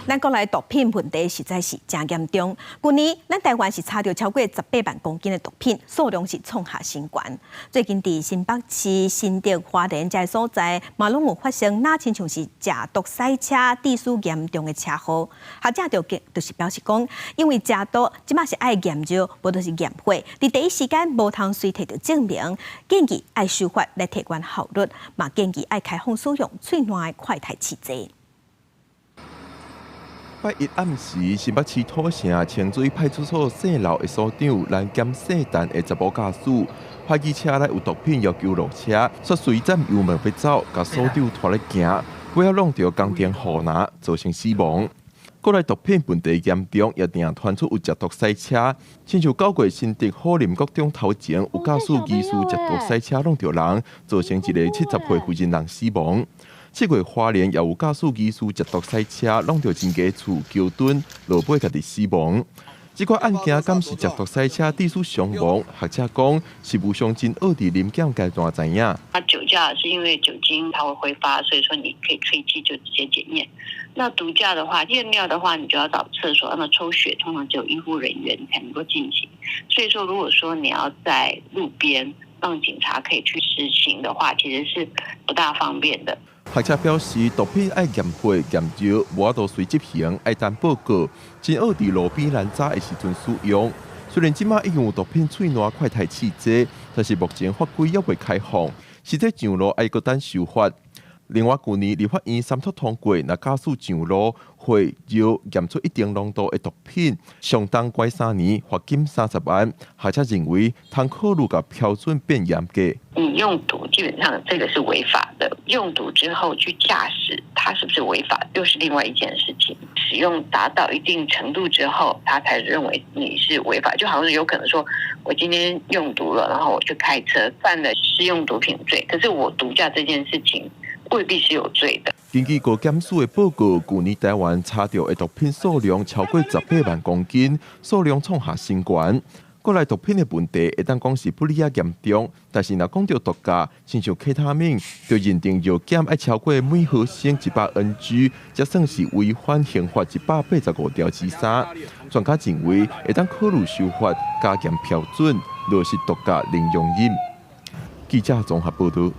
咱國內毒品問題實在是誠嚴重。舊年咱台灣是查著超過18萬公斤的毒品，數量是創下新高。最近佇新北市新竹花蓮這个所在，嘛攏有發生若親像是食毒賽車、致死嚴重的車禍。學者就是表示講，因為食毒這馬是愛驗尿，無就是驗血，佇第一時間無通隨提著證明，建議愛修法來提懸效率，嘛建議愛開放使用喙瀾的快篩試劑。拜一暗時，新北市土城清水派出所四樓的所長攔檢姓陳的查某駕駛，懷疑車內有毒品，要求落車，煞隨佔油門欲走，共所長拖咧行，尾仔挵著工程護欄，造成死亡。國內毒品問題嚴重，也定傳出有食毒賽車，親像九月新竹虎林國中頭前有駕駛疑似食毒賽車挵著人，造成一个70歲婦人人死亡。7月花蓮也有駕駛疑似食毒賽車，挵著真家厝橋墩，落尾家己死亡。這個案件敢是食毒賽車致死傷亡？學者講，實務上真學佇臨檢階段知影。啊，酒駕是因為酒精它會揮發，所以說你可以吹氣就直接檢驗。那毒駕的話，驗尿的話，你就要找廁所，那麼抽血通常只有醫護人員才能夠進行。所以說，如果說你要在路邊讓警察可以去實行的話，其實是不大方便的。學者表示，毒品愛驗血驗尿，無法度隨執行，愛等報告。真學佇路邊攔查的時陣使用。雖然這馬已經有毒品喙瀾快篩試劑，但是目前法規猶未開放，實際上路愛閣等修法。另外，舊年立法院三讀通過，若駕駛上路血尿驗出一定濃度的毒品，上重關3年，罰金30萬。學者認為，通考慮共標準變嚴格。你用毒基本上這個是違法的，用毒之後去駕駛，它是不是違法，又是另外一件事情。使用達到一定程度之後，他才認為你是違法。就好像有可能說，我今天用毒了，然後我去開車犯了使用毒品罪，可是我毒駕這件事情未必是有罪的。根據高檢署的報告，舊年台灣查著的毒品數量超過18萬公斤，數量創下新高。國內毒品的問題會當講是不哩仔嚴重，但是若講著毒駕，親像 K 他命，就認定藥檢愛超過每毫升100 mg，才算是違反刑法185條之三。專家認為會當考慮修法加嚴標準，落實毒駕零容忍。記者綜合報導。